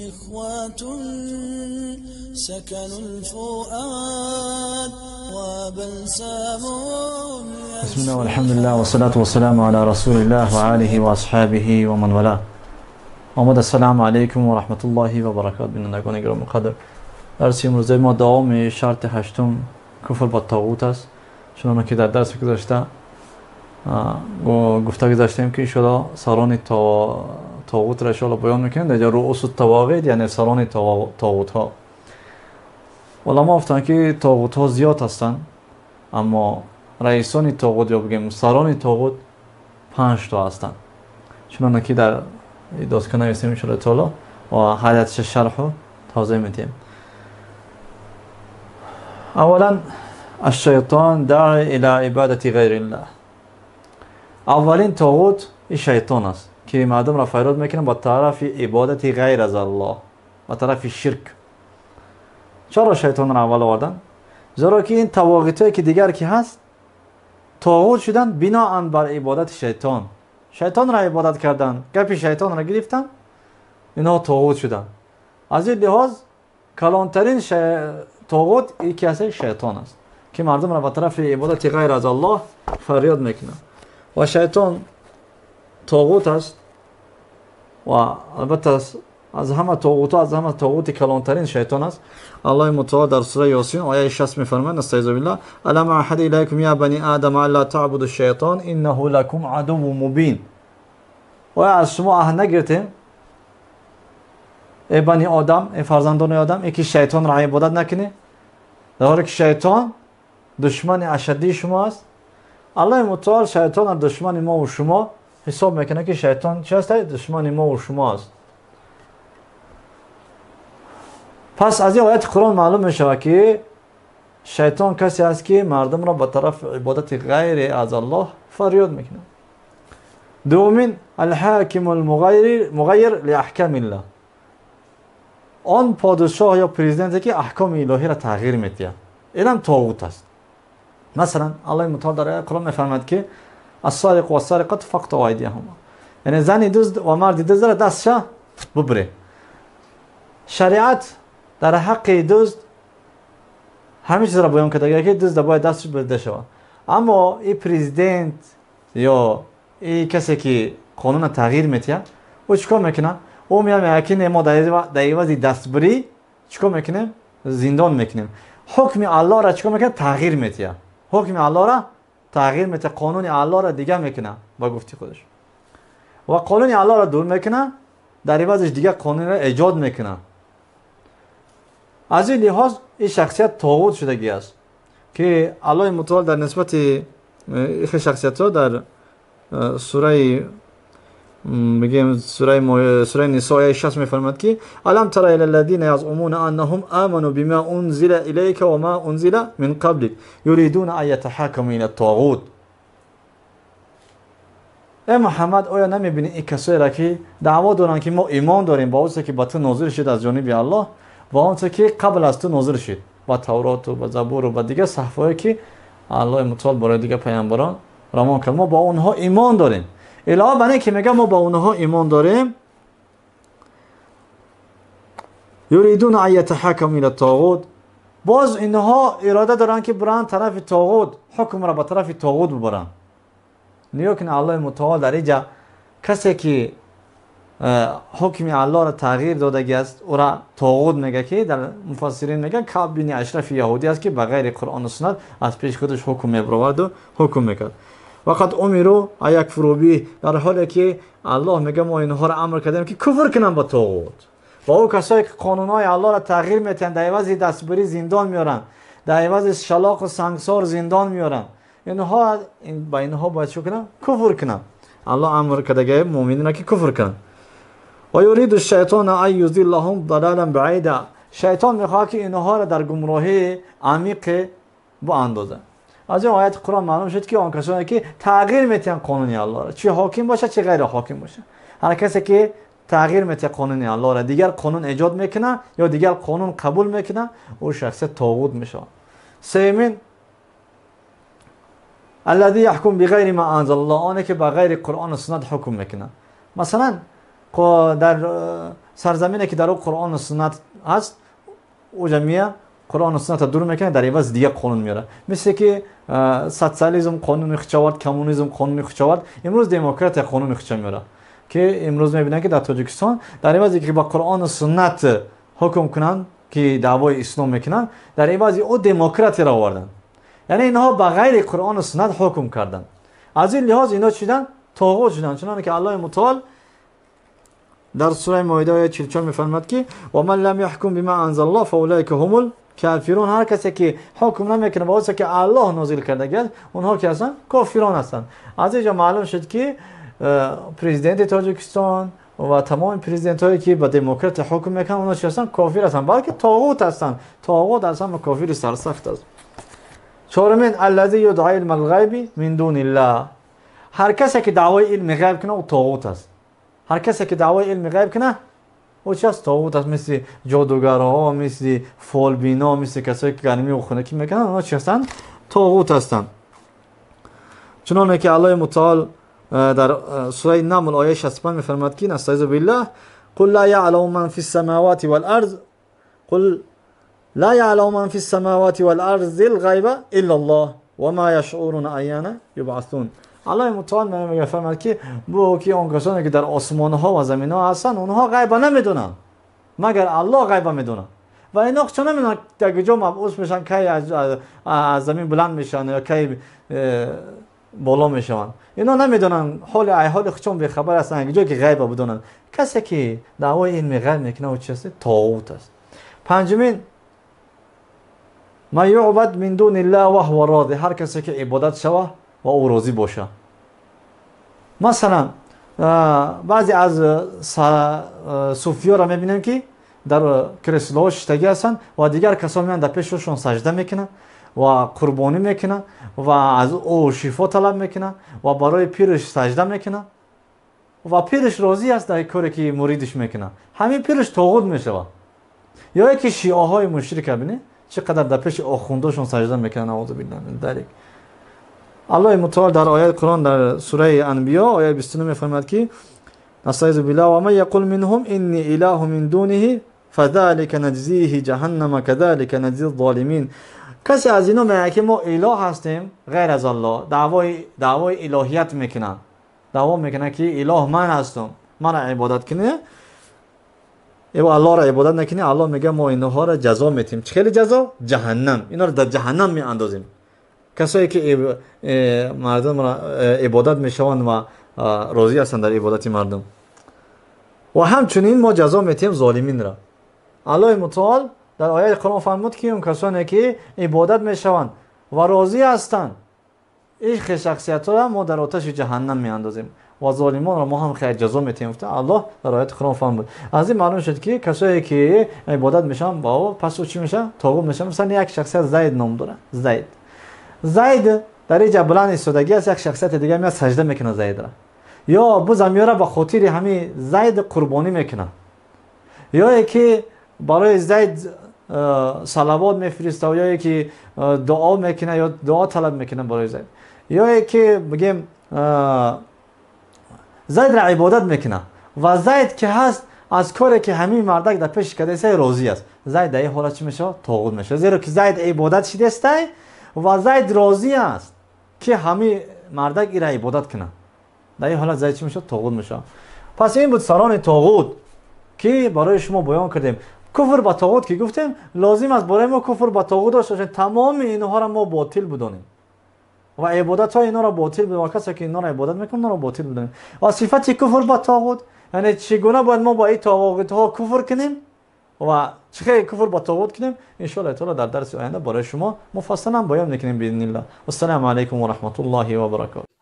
إخوة سكنوا الفؤاد وبلسم. بسم الله والحمد لله والصلاة والسلام على رسول الله وآله وأصحابه ومن والاه. آمد السلام علیکم و رحمت الله و برکات. بینندگان گرامی قدر، درس امروزه ما دوام شرط هشتم کفر با طاغوت است. چنانکه که در درس گذشته گفته گذاشتیم که انشاءالله سران طاغوت را انشاءالله بیان میکنیم. در اینجا رؤوس الطواغیت یعنی سران طاغوت ها. علما گفتند که طاغوت ها زیاد هستند، اما رئیسان طاغوت یا بگیم سران طاغوت 5 تا هستند. چنانکه که در داستان نویسیم انشاءالله تعالی و حالتش شرح توضیح میدیم. اولا الشیطان داعی الى عبادت غیر الله. اولین طاغوت شیطان است که مردم را فریاد میکنه با طرف عبادت غیر از الله، با طرف شرک. چرا شیطان را اول آوردن؟ زیرا که این طواغیتایی که دیگر که هست طاغوت شدن بناءً بر عبادت شیطان. شیطان را عبادت کردن، گپی شیطان را گرفتن، اینها طاغوت شدن. از این لحاظ کلانترین طاغوت یکی از شیطان است که مردم را به طرف عبادت غیر از الله فریاد میکنه. و شیطان طاغوت است و البته از همه طاغوت ها، از همه طاغوت کلانترین شیطان است. الله متعال در سوره یاسین آیه 60 میفرماید: استعیذ بالله، الم اعهد الیکم یا بنی آدم الا تعبدوا الشیطان انه لکم عدو مبین. و از شما عهد نگرفتیم ای بنی آدم، ای فرزندان آدم، ای که شیطان را عبادت نکنی، در حالی که شیطان دشمن اشدی شما است. الله متعال شیطان را دشمن ما و شما حساب میکنه که شیطان چه است؟ دشمن ما و شما است. پس از این آیت قرآن معلوم میشود که شیطان کسی است که مردم را به طرف عبادت غیر از الله فریاد میکنه. دومین الحاکم المغیر لاحکام الله. آن پادشاه یا پرزیدنتی که احکام الهی را تغییر میده، اینم طاغوت است. مثلا الله متعال در آیه قرآن میفرماید که السارق والسارقة فاقطعوا ایدیهما، یعنی زن دزد و مرد دزد را دستش ببره. شریعت در حق دزد همه چیز را بیان کرده که دزد باید دستش بریده شود، اما این پرزیدنت یا این کسی که قانون تغییر میده، او چیکار میکنه؟ او میگه که ما در عوض دستبری چیکار میکنیم؟ زندان میکنیم. حکم الله را چیکار میکنه؟ تغییر میده. حکم الله را تغییر میده، قانون الله را دیگه میکنه با گفتی خودش، و قانون الله را دور میکنه، در عوضش دیگه قانون را ایجاد میکنه. از این لحاظ این شخصیت طاغوت شدگی است که الله متعال در نسبت این شخصیت ها در سوره بگیم سوره نساء آیه 60 میفرماد که الم تر الی الذین یزعمون انهم آمنوا بما انزل الیک و ما انزل من قبلک یریدون ان یتحاکموا الی الطاغوت. ای محمد، آیا نمیبینی این کسایی را که دعوا دارند که ما ایمان داریم با اون که با تو نازل شد از جانب الله و آنچه که قبل از تو نازل شد، با تورات و با زبور و با دیگه صحفه‌ای که الله متعال برای دیگه پیامبران روان کرد، ما با اونها ایمان داریم. علاوه بر اینکه میگه ما با اونها ایمان داریم، یریدون ان یتحاکموا الی الطاغوت، باز اینها اراده دارن که برن طرف طاغوت، حکم را به طرف طاغوت ببرن. نیا که الله متعال در اینجا کسی که حکم الله را تغییر دادگی است او را طاغوت میگه که در مفسرین میگه کعب بن اشرف یهودی است که بغیر قرآن و سنت از پیش خودش حکم میبرد و حکم میکرد. وقد امروا ان یکفروا به، در حالی که الله میگه ما اینها را امر کردیم که کفر کنن با طاغوت. و او کسایی که قانونهای الله را تغییر میتن، در عوض دستبری زندان میارن، در عوض شلاق و سنگسار زندان میارن، اینها با اینها باید چه کنن؟ کفر کنن. الله امر کرده مؤمنین که کفر کنن. و یرید الشیطان ان یضلهم ضلالا بعیدا، شیطان میخواد که اینها را در گمراهی عمیق باندازه. از این آیت قرآن معلوم شد که آن کسانی که تغییر میتن قانون الله را، چه حاکم باشه چه غیر حاکم باشه، هر کسی که تغییر میته قانون الله را، دیگر قانون ایجاد میکنه یا دیگر قانون قبول میکنه، او شخص طاغوت میشه. سومین الذي يحكم بغیر ما انزل الله، آنه که بغیر قرآن و سنت حکم میکنه. مثلا در سرزمینی که در او قرآن و سنت هست او جمعیه قرآن و سنت دور میکنه، در عوض دیگه قانون میاره. مثل که سوسیالیسم قانون خودش آورد، کمونیسم قانون خودش آورد، امروز دموکرات قانون خودش میاره که امروز میبینن که در تاجیکستان در عوض که با قرآن و سنت حکم کنن که دعوای اسلام میکنن، در عوض او دموکراتی را آوردن. یعنی اینها به غیر قرآن و سنت حکم کردن. از این لحاظ اینا چیدن؟ طاغوت شدن. چنانکه که الله متعال در سوره مائده آیه 44 میفرماد که و من لم يحكم بما انزل الله فاولئک هم الکافرون. هر کسی که حکم نمیکنه با اون که الله نازل کرده اونها که هستن کافران هستن. از اینجا معلوم شد که پرزیدنت تاجیکستان و تمام پرزیدنت هایی که با دموکرات حکم میکنن اونها چی هستن؟ کافر هستن، بلکه طاغوت هستن. طاغوت هستن و کافر سرسخت است. چهارمین الذی یدعی علم الغیب من دون الله. هر کسی که دعوای علم غیب کنه او طاغوت است. هر کسی که دعوای علم غیب کنه او چی است؟ طاغوت است. مثل جادوگرها، مثل فالبینا، مثل کسایی که گرمی و خنکی میکنن، اونها چی هستن؟ طاغوت هستن. چنانکه که الله متعال در سوره نمل آیه 65 میفرماد که نستعیذ بالله قل لا یعلم من فی السماوات والارض قل لا یعلم من فی السماوات والارض الغیب الا الله وما یشعرون ایان یبعثون. الله متعال میفرماد که بو که آن کسانی که در آسمان ها و زمین ها هستند اونها غیب نمیدونن مگر الله غیب میدونه و اینا چون نمیدونن در کجا مبعوث میشن، کی از زمین بلند میشن یا کی بالا میشن. اینا نمیدونن، حال حال خودشون بی خبر هستن، جایی که غیب بدونن. کسی که دعوای علم غیب میکنه او چی است؟ طاغوت است. پنجمین ما یعبد من دون الله و هو راضی. هر کسی که عبادت شوه و او راضی باشه. مثلا بعضی از صوفیا را میبینیم که در کریسل‌ها شتگی هستن و دیگر کسان میان در پیششون سجده میکنن و قربانی میکنن و از او شفا طلب میکنن و برای پیرش سجده میکنن و پیرش راضی است در کاری که مریدش میکنه. همین پیرش طاغوت میشود. یا یکی شیعه های مشرک ببینید چقدر در پیش آخونداشون سجده میکنن، نعوذ بالله من ذلک. الله متعال در آیه قرآن در سوره انبیا آیه 29 میفرماید که نستعیذ بالله و من یقل منهم انی اله من دونه فذلك نجزیه جهنم كذلك نجزی الظالمین. کسی از اینا میگه که ما اله هستیم غیر از الله، دعوای الهیت میکنن، دعوا میکنن که اله من هستم، من را عبادت کنه و الله را عبادت نکنه. الله میگه ما اینها را جزا میتیم. چه خیلی جزا؟ جهنم. اینا را در جهنم میاندازیم. کسایی که مردم را عبادت میشوند و راضی هستند در عبادت مردم. و همچنین ما جزا میتیم ظالمین را. الله متعال در آیه قرآن فرمود که اون کسانی که عبادت میشوند و راضی هستند این شخصیت را ما در آتش جهنم میاندازیم و ظالمان را ما هم خیر جزا میتیم. الله در آیه قرآن فرمود. از این معلوم شد که کسایی که عبادت میشن با او پس او چی میشه؟ طاغوت میشه. مثلا یک شخصیت زید نام داره، زید در اینجا بلند ایستادگی است، یک شخصیت دیگه میاد سجده میکنه زید را، یا بزم میاره به خاطر همین زید قربانی میکنه، یا یکی برای زید صلوات میفرسته یا یکی دعا میکنه یا دعا طلب میکنه برای زید، یا یکی بگیم زید را عبادت میکنه و زید که هست از کاری که همین مردک در پیش کرده است راضی است. زید در این حالت چی میشه؟ طاغوت میشه، زیرا که زید عبادت شده است و زید راضی است که همین مردک ای را عبادت کنه. در این حالت زید چی میشه؟ طاغوت میشه. پس این بود سران طاغوت که برای شما بیان کردیم. کفر با طاغوت که گفتیم لازم است برای ما کفر با طاغوت داشته باشیم، تمام اینها را ما باطل بدانیم و عبادت های اینا را باطل بدانیم و کسی که اینا را عبادت میکنه اینا را باطل بدانیم. و صفت کفر با طاغوت یعنی چگونه باید ما با این طاغوت ها کفر کنیم و چه کفر با طاغوت کنیم، ان شاء الله تعالی در درس آینده برای شما مفصلا بیان میکنیم باذن الله. والسلام علیکم و رحمت الله و برکاته.